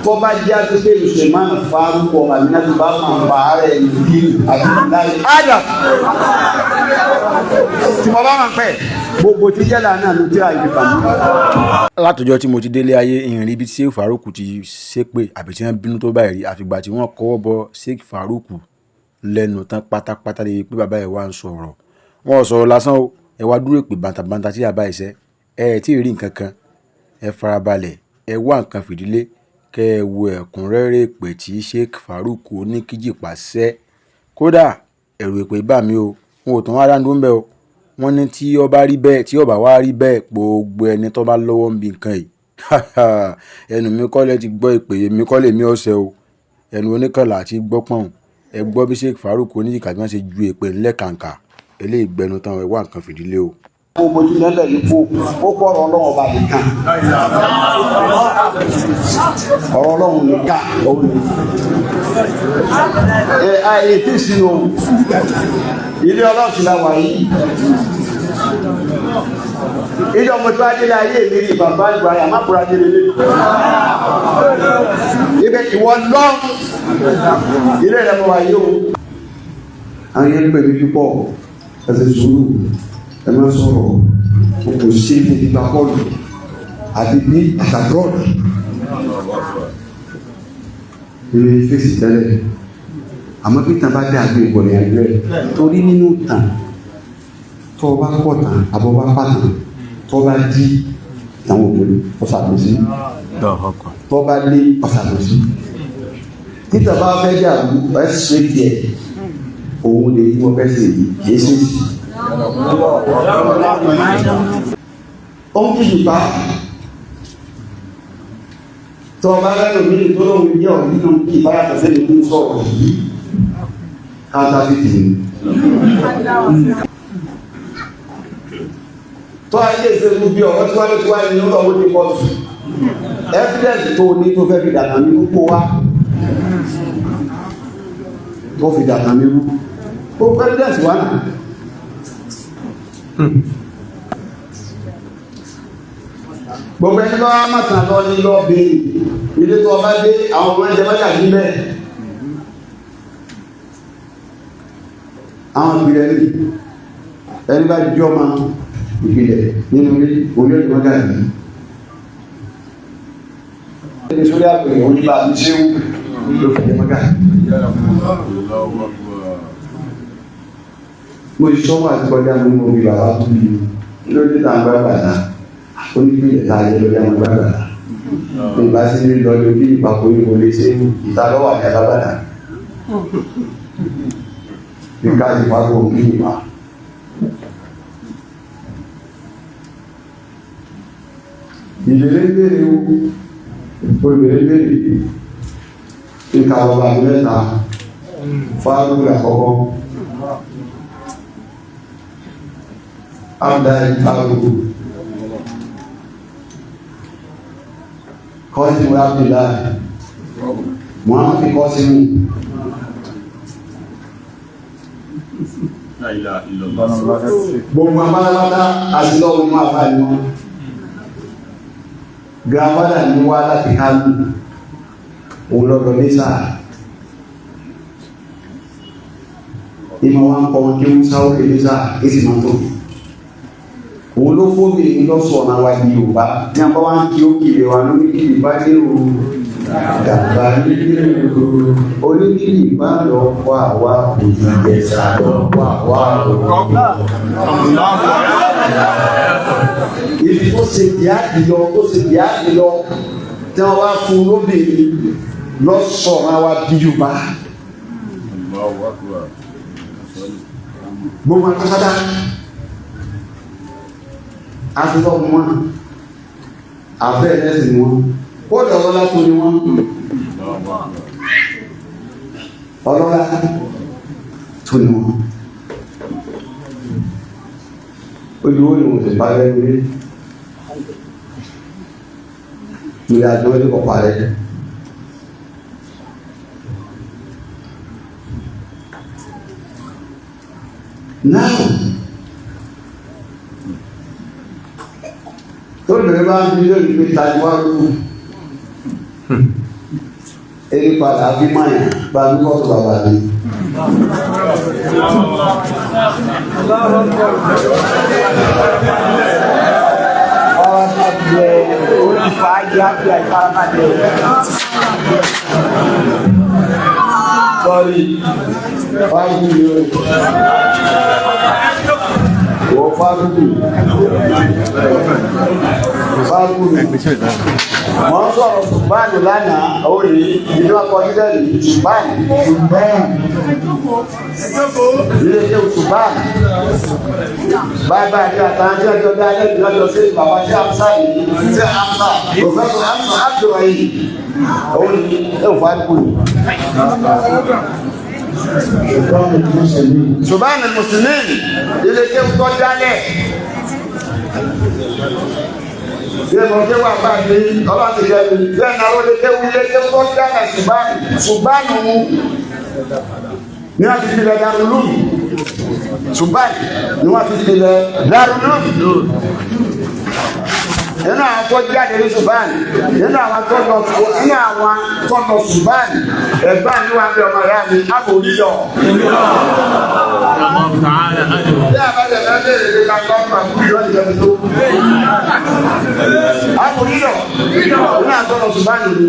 Tó bá jẹ́ àtúnṣe Suleiman Faruku ọmọ Aminatu bá máa bá ara ẹ̀ ní Abdullahi Adam tí mo bá máa pẹ́ gbogbo tí jẹ́lá náà ló tíra ìdìbò mi. Látọjọ́ tí mo ti délé ayé, ìrìn ibi tí Sheikh Farouk ti ṣépè àbí tí wọ́n bínú tó báyìí rí, àfìgbà tí wọ́n kọwọ́ bọ Sheikh Farouk lẹ́nu tán pátápátá lè pé bàbá ẹ̀ wá ń sọ̀rọ̀. Wọn ò sọ̀rọ̀ lásán o, ẹ wá dúró èpè bàǹtàbàǹtà tí bàbá ẹ̀ ṣẹ́. Ẹ ẹ̀ tí ì rí nǹkan kan, ẹ farabalẹ̀, ẹ wá nǹkan fìdílé kẹ́ ẹ wo ẹ̀kúnrẹ́rẹ́ èpè tí Sheikh Farouk Oníkíjìpá ṣẹ́. Kódà ẹ̀rù èpè bà mí o, wọn ò tún wá dáńdó ń bẹ́ o. Wọ́n ní tí ó bá rí bẹ́ẹ̀, tí ó bá wá rí bẹ́ẹ̀, gbogbo ẹni tó bá lọ́wọ́ ń bi nǹkan yìí, ẹnu mi kọ́ lẹ ti gbọ́ ìpè mi kọ́ lèmi ọ̀sẹ̀ o, ẹnu oníkànlá àti gbọ́pọ̀n. Ẹ gbọ́ bí Sheikh Farouk Oníjìká bí wọ́n ṣe ju èpè ńlẹ̀ kàǹkà eléyìí gbẹnu tán. Ẹ wá nǹkan fìdílé o. Gbogbo tí lẹ́lẹ̀ ní kó ó kọ́ ọ̀rọ̀ Ọlọ́run ọba nìkan, ọ̀rọ̀ Ọlọ́run nìkan òun ni ẹ àìyè tí ì sínú ilé Ọlọ́run sì la wà yìí. Ìjọ mo tí wá délé ayé mi rí bàbá ìgbà yà má kúra délé lé ibẹ̀ ìwọ lọ́run ilé rẹ̀ mo wà yìí o. Àwọn yẹn ń pè mí púpọ̀, ẹ ti sùúrù, ẹ má sọ̀rọ̀ o, kò sí ní ìgbà kọlù àti bí àtàbọ̀dù ilé fèsì tẹ́lẹ̀. Àmọ́ bí tàn bá dé àgbé ìbọ̀lẹ̀ àgbẹ̀ torí nínú tàn tó o bá pọ̀ tàn àbọ̀ bá pàtàn tó o bá dí àwọn òbí ọ̀sàbòsí, tó o bá lé ọ̀sàbòsí, títà bá fẹ́ dàrú ẹ̀ ṣe tiẹ̀ òun lè yí wọ́n fẹ́ ṣe èyí kì í ṣe sí. Ó ń kìlì pa tó o bá lẹ́nu mi tó lóun jẹ́ ọ̀rọ̀ nínú kí ìbáyàtọ̀ sẹ́ni tó ń sọ̀rọ̀ yìí counterfeit ni. Tó ayé ìṣèlú bí ọ̀rọ̀ tí wáyé tí wáyé ní ọ̀rọ̀ ní kóòtù, evidence tó ní tó fẹ́ fi dàgbà ní púpọ̀ wá tó fi dàgbà ní rú ó evidence wà náà. Gbogbo ẹni lọ́wọ́ mọ̀tàn lọ ní lọ béèrè ilé tó ọba dé àwọn ọmọ ẹ̀jẹ̀ bájà níbẹ̀ àwọn ìpìlẹ̀ ní ẹni bá jọ ma ìpìlẹ̀ nínú ilé orí ẹ̀jẹ̀ bájà ní. Ẹni sórí àpèrè oníbà ní ṣéwù ló fi jẹ mọ́gà. Mo ti sọ́wọ́ àti kọjá mo ní mo bí bàbá tó bí mi lórí tá à ń gbá bàtà onípìlẹ̀ tá a yẹ lórí àwọn gbá bàtà. Ìgbà sí ní lọ lórí ìpapò ìbò lè ṣe ìta lọ́wọ́ àti alábàdà. Ìka ti pàgọ́ òkú ìwà. Ìbéèrè béèrè o, olùbéèrè béèrè. Ìka bàbá mi mẹ́ta, fáwọn àkọ́kọ́. Abdul Faruku. Kọ́sìmù Abdullahi. Muhammad Kọ́sìmù. Gbogbo abálábátá àti lọ́wọ́ mú àfáà ni wọ́n. Grandfather ni wá láti Kánò. Òun lọ́dọ̀ Lẹ́sà. Ìmọ̀ wa ń kọ́ wọn kí wọ́n sáwọ́ Lẹ́sà, èsì máa tó. Òun ló fóbi lọ́sọ̀ ọ̀nà wa ní Yorùbá ní abá wa ń kí ó kiri wa lórí kiri bá dé o dàgbà nílé o oníkiri bá lọ kọ́ àwa òjìjẹsà lọ kọ́ àwa o. Ibi tó ṣe díàdì lọ tó ṣe díàdì lọ tí wọ́n wá fún lóbìnrin lọ́sọ̀ ọ̀nà wa bí Yorùbá. Gbogbo akọ́sádá asúlọ́ wọn àfẹ́ ẹ̀lẹ́sìn wọn kódà ọlọ́lá tó ní wọn ọlọ́lá tó ní wọn olùwó ni wọn ti parẹ́ ní ìrìn àjò ẹni kọ̀ parẹ́. Now tó lè bá ń bí lórí pé ta ni wá rú Eré padà bí máyà bá ní fọ́tò bàbá mi. Sorry, 5 million. Wọ́n fárúgbù. Fárúgbù. Wọ́n sọ̀rọ̀ ṣùgbọ́n lánàá, ó rí ìlú akọ̀jílẹ̀ ní ṣùgbọ́n. Ilé ilé ṣùgbọ́n. Bàbá àti àtàwọn tí ọjọ́ dá lẹ́bi lọ́jọ́ sí bàbá tí Amsa yìí, tí Amsa, Professor Amsa Abdulrahim. Ó ní ẹ̀ fárúgbù. Ṣùgbọ́n Mùsùlùmí ilé kéwú tó dálẹ̀. Ṣé mo ké wà bá mi ọlọ́run ti jẹ́ mi? Bẹ́ẹ̀ náà ó lé kéwú ilé kéwú tó dálẹ̀ ṣùgbọ́n ṣùgbọ́n ní wọ́n fi pilẹ̀ Darul. Ṣùgbọ́n ní wọ́n fi pilẹ̀ Darul. Nínú àwọn tó jáde ní Ṣùbán, nínú àwọn tó lọ nínú àwọn tó lọ Ṣùbán, ẹ̀gbọ́n mi wà ní ọmọ ìyá mi, àbò oníyọ̀. Bí a bá jẹ fẹ́ bẹ̀rẹ̀ lè ka gbọ́ ọmọ àbúrò yọ̀ ní ìjọba tó. Àbò oníyọ̀, nínú àwọn tó lọ Ṣùbán ni.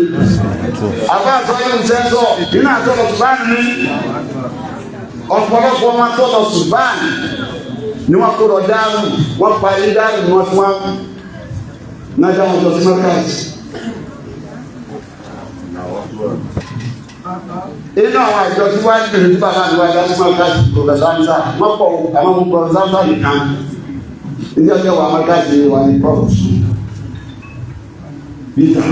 Àbá àtọ́ yóò ń sẹ́ńsọ̀, nínú àwọn tó lọ Ṣùbán ni. Ọ̀pọ̀lọpọ̀ ọmọ tó lọ Ṣùbán ni wọ́n kó lọ dáàrú, wọ́n parí dáàrú ni wọ́n fún wa. Nájà wọn lọ sí Markaz. Inú àwọn àjọ tí wọ́n á bèrè tí bàbá mi wá dá sí Markaz, Professor Hamza, wọ́n pọ̀ àwọn ọmọ Professor Hamza nìkan. Ilé ọjọ́ wa Markaz ni wà ní Prof. Peter.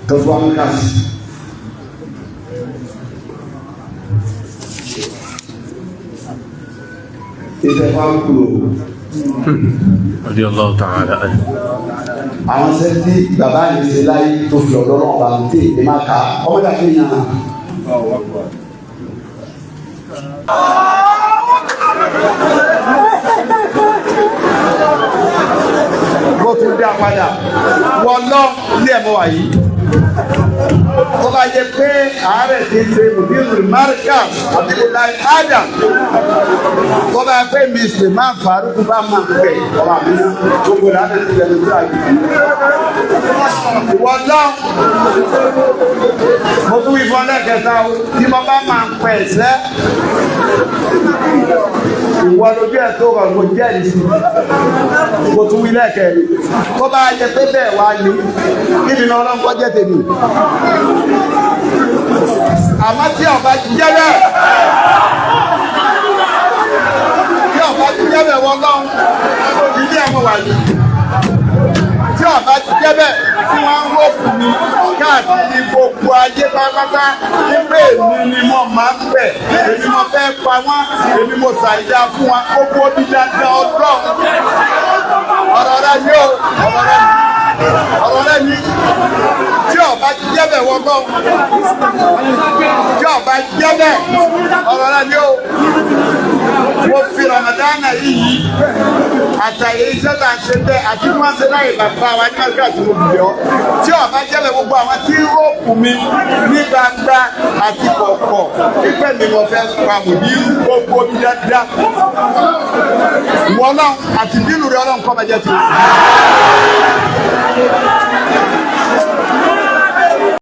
Tó fún wa Markaz. Ìfẹ́ fáwọn kúrò. Radiyallahu ta'ala anhu. Àwọn sẹ́ńtì bàbá mi ṣe láyé tó fi ọ̀dọ́ náà bá ń tè é má ka ọmọ dàbí yàn án. Bó tún dá padà wọ́n lọ ilé ẹ̀mọ́ wà yìí. Tó bá yẹ pé àárẹ̀ ti ṣe Mudirul Markaz Abdullahi Adam. Tó bá yẹ pé Mr. Man Faruku bá máa ń pè ọmọ àmì gbogbo ìlànà ti lẹ́nu tó àyè. Ìwọ lọ, mo tún wí fún ọlẹ́kẹta o, tí mo bá máa ń pẹ̀ sẹ́. Ìwọ lójú ẹ̀ tó rọ̀ mo jẹ́rìí sí. Mo tún wí lẹ́ẹ̀kẹ́rin. Tó bá yẹ pé bẹ́ẹ̀ wá ní, níbi náà ọlọ́nkọ́ jẹ́ tèmi. Àmọ́ tí ọba jẹ́ bẹ́ẹ̀, tí ọba jẹ́ bẹ́ẹ̀ wọ́n lọ́hùn, ilé ẹ̀mọ́ wà ní. Tí ọba jẹ́ bẹ́ẹ̀ tí wọ́n ń rọ́ọ̀fù mi káàkiri gbogbo ayé pátápátá wípé èmi ni mo máa ń bẹ̀, èmi mo fẹ́ pa wọ́n, èmi mo ṣàìdá fún wọn, gbogbo bí dandan ọlọ́run. Ọ̀rọ̀ rẹ ni ó, ọ̀rọ̀ rẹ ni. Ọ̀rọ̀ rẹ ni. Tí ọba jẹ́ bẹ́ẹ̀ wọ́n lọ́hùn. Tí ọba jẹ́ bẹ́ẹ̀, ọ̀rọ̀ rẹ ni ó. Mo fi Ramadana yìí àtàyè iṣẹ́ tá a ṣe bẹ́ẹ̀ àti wọ́n ṣe láyè bàbá wa ní Markaz mo bì ọ́. Tí ọba jẹ́ bẹ́ẹ̀ gbogbo àwọn tí rọ́ọ̀pù mi ní gbangba àti kọ̀kọ̀ pípẹ́ mi mo fẹ́ pa mùdírù gbogbo mi dáadáa. Ìwọ Ọlọ́run àti bínú rẹ Ọlọ́run kọ́ máa jẹ́ tiwọn.